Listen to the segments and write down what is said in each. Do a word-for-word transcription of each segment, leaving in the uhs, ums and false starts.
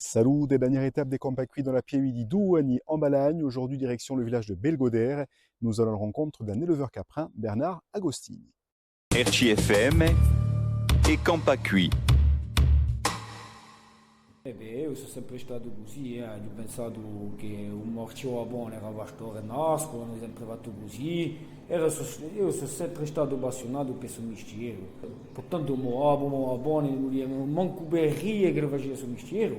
Salute, dernière étape di Campà quì dans la pieve di Duani, in Balagna. Aujourd'hui, direction le village de Belgodere. Nous allons à la rencontre d'un éleveur caprin, Bernard Agostini. R C F M è Campà quì. Eh bè, eiu sò sempre statu cusì, eh. Aghju pensatu chì u mo arciu babbone era pastore in Ascu, l'anu sempre fattu cusì. Eiu sò, eiu sò sempre statu appassiunatu per stu mistieru. Purtantu u mo babbu, u mo babbone, ùn vulia mancu per ridere ch'ellu facia stu mistieru.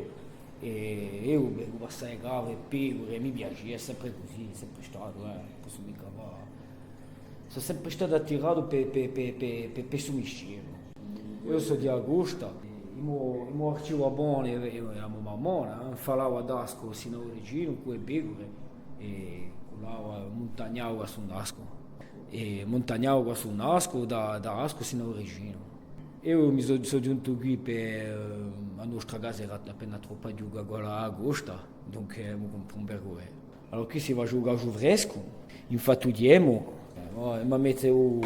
È eiu, bè, passà e capre, e pecure, mi piacia, hè sempre cusì, hè sempre statu, eh, ùn possu micca fà. Sò sempre statu attiratu per, per, per, per, per, per stu mistieru. Eiu sò di A Costa, u mo, u mo arciu babbone, eh, eh, a mo mammona, eh, falava d'Ascu sinu à u Reginu cù e pecure, è culava, muntagnava quassù in Ascu. È muntagnava quassù in Ascu, da, da Ascu sinu à u Reginu. Eiu mi sò, sò ghjuntu quì per, eh, a nostra casa era appena troppu chjuca quella à A Costa, dunque, eh, mi cumpru un bergò, eh. Allora, quì si face u casgiu frescu, infatti, eh, mo, eh, mo, mi mettu u,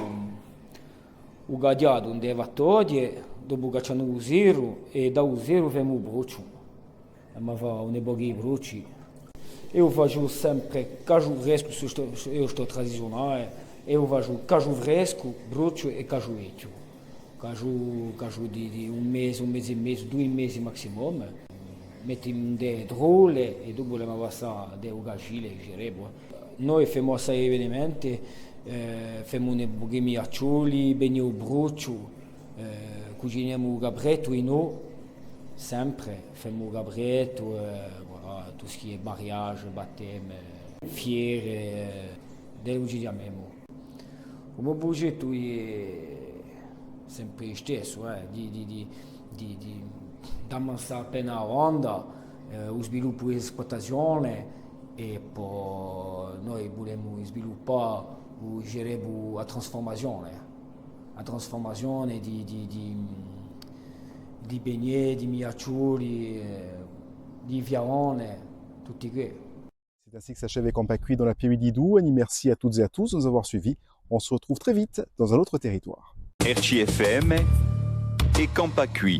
u caghjatu in e fattoghje, dopu caccianu u seru, è da u seru femu u bruciu. Emu à fà un pocu di bruci. Eiu facciu sempre casgiu frescu, sò, sò, eiu sò tradiziunale, eiu facciu casgiu frescu, bruciu è casgiu vechju. Casgiu, casgiu di, di un mese, un mese è mezu, dui mesi maximum. Mettimu in e trulle è dopu l'emu à passà in u cascile, dicerebbu. Noi femu assai evenimenti, eh, femu un pocu di migliacciuli, bè, u bruciu, eh, cucinemu u caprettu, innò, sempre, femu u caprettu, eh, voilà, tuttu ciò chì hè mariage, baptême, fiere, eh, induve ci chjamemu. U mo prughjettu hè sempre u stessu, eh, di, di, di, di, di, d'ammansà appena a banda, eh, u sviluppu di l'esplutazione, è po noi vulemu sviluppà, u, dicerebbu, a trasfurmazione. A trasfurmazione di, di, di, di bè, di migliacciuli, eh, di fiaone, tuttu què. C'est ainsi que s'achève Campà quì dans la pieve di Duani. Merci à toutes et à tous de nous avoir suivis. On se retrouve très vite dans un autre territoire. R C F M è Campà quì.